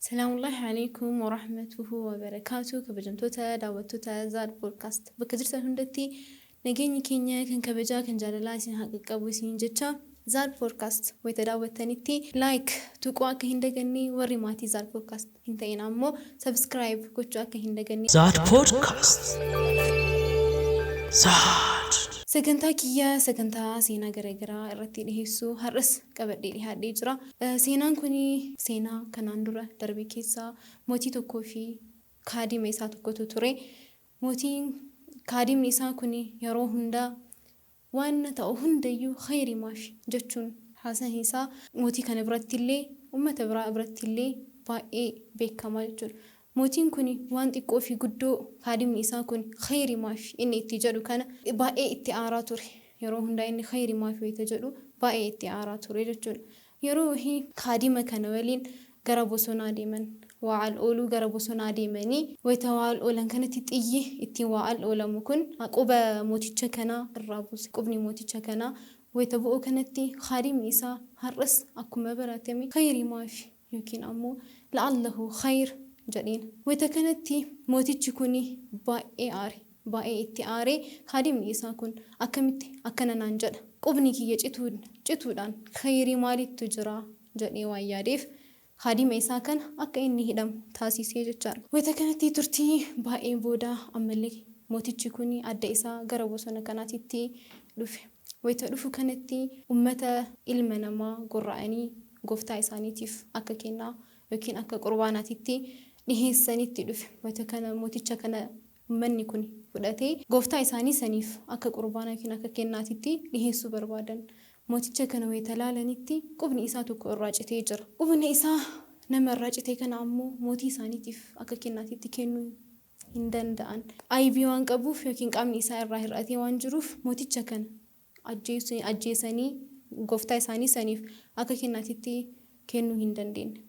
Salaamullahi alaikum warahmatuhu wabarakaatu. Kabajamtoota daawwattoota Zaad Podcast, bakka jirtan hundatti nageenyi keenya kan kabajaa kan jaalalaa isin haa qaqqabu isiniin jecha. Zaad Podcast wayita daawwattanitti like tuquu akka hin daganne, warri maatii Zaad Podcast hin ta'in ammoo subscribe gochuu akka hin daganne. Zaad Podcast. Zaad. Sagantaa kiyya sagantaa seenaa garaagaraa irratti dhiheessuu har'as qabadhee dhiyaadhee jira. Seenaan kun seenaa kanaan dura darbe keessaa mootii tokkoo fi kaadima isaa tokkotu ture. Mootiin kaadimni isaa kun yeroo hundaa waan ta'u hundayyuu khayrimaaf jechuun haasaan isaa mootii kana biratti illee, uummata biraa biratti illee baay'ee beekamaa jechuudha. Mootiin kun waan xiqqoo fi guddoo kaadimni isaa kun khayrimaaf inni itti jedhu kana baay'ee itti aaraa ture. Yeroo hundaa inni khayrimaaf wayita jedhu baay'ee itti aaraa ture jechuudha. Yeroo wahii kaadima kana waliin gara bosonaa deeman. Waa al ooluu gara bosonaa deemanii wayita waa al oolan kanatti xiyyi ittiin waa al oolamu kun quba mooticha kanaa irraa buuse. Qubni mooticha kanaa wayita bu'u kanatti kaadimni isaa har'as akkuma baratame khayrimaaf yookiin ammoo la'allahu khayr jedheen. Wayita kanatti mootichi kun baay'ee aare. Baay'ee itti aaree, kaadimni isaa kun akkamitti akkana naan jedha? Qubni kiyya cituudhaan khayrii maalittu jira jedhee waan yaadeef kaadima isaa kana akka inni hidhamu taasisee jechaadha. Wayita kanatti turtii baay'ee booda ammallee mootichi kun adda isaa gara bosona kanaatitti dhufe. Wayita dhufu kanatti uummata ilma namaa gorra'anii gooftaa isaaniitiif akka kennaa yookiin akka qurbaanaatitti dhiheessanitti dhufe. Wayita kana mooticha kana uummanni kun fudhatee gooftaa isaanii saniif akka qurbaanaa yookiin akka kennaatitti dhiheessuu barbaadan. Mooticha kana wayita laalanitti qubni isaa tokko irraa citee jira. Qubni isaa nama irraa citee kana ammoo mootii isaaniitiif akka kennaatitti kennuu hin danda'an. Aybii waan qabuuf yookiin qaamni isaa irraa hir'atee waan jiruuf mooticha kana ajjeesanii gooftaa isaanii saniif akka kennaatitti kennuu hin dandeenye.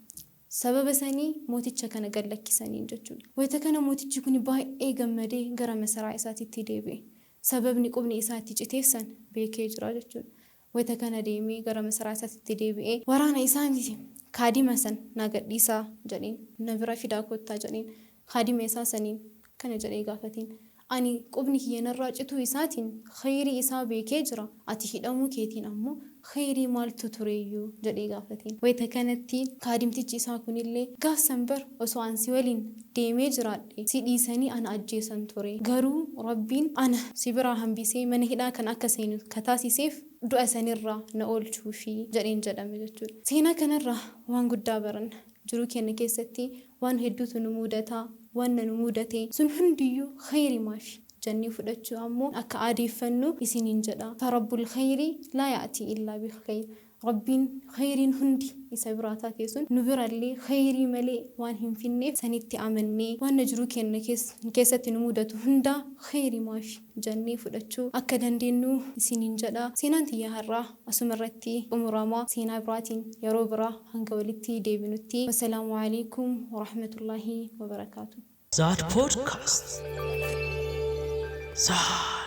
Sababa sanii mooticha kana gad lakkisaniin jechuudha. Wayita kana mootichi kun baay'ee gammadee gara masaraa isaatitti deebi'e. Sababni qubni isaa itti citeef san beekee jira jechuudha. Wayita kana deemee gara masaraa isaatitti deebi'ee waraana isaaniiti kaadima san na gadhiisaa jedheen. Na bira fidaa kottaa jedheen. Kaadima isaa saniin kana jedhee gaafateen. Ani qubni kiyya narraa cituu isaatiin khayrii isaa beekee jira. Ati hidhamuu keetiin ammoo khayrii maaltu tureeyyuu jedhee gaafateen. Wayita kanatti kaadimtichi isaa kunillee gaafsan bar osoo an si waliin deemee jiraadhe si dhiisanii ana ajjeesan ture. Garuu Rabbiin ana si biraa hambisee mana hidhaa kana akka seenu ka taasiseef du'a sanirraa na oolchuufi jedheen jedhame jechuudha. Seenaa kanarraa waan guddaa baranna. Jiruu keenya keessatti waan hedduutu nu mudataa, waan nu mudate sun hundiyyuu khayrimaaf jennee fudhachuu ammoo akka aadeeffannu isiniin jedha. Farabbul khayri laa ya'tii illaa bi khayr. Rabbiin khayriin hundi isa biraa taate sun nu birallee khayrii malee waan hin finneef sanitti amannee waan jiruu keenya keessatti nu mudatu hundaa khayrimaaf jennee fudhachuu akka dandeenyu isiniin jedha. Seenaan tiyya har'aa asuma irratti xumuramaa. Seenaa biraatiin yeroo biraa hanga walitti deebinutti. Wassalaamu alaikum warahmatullaahi wabarakaatu. Zaad Podcast. Zaad.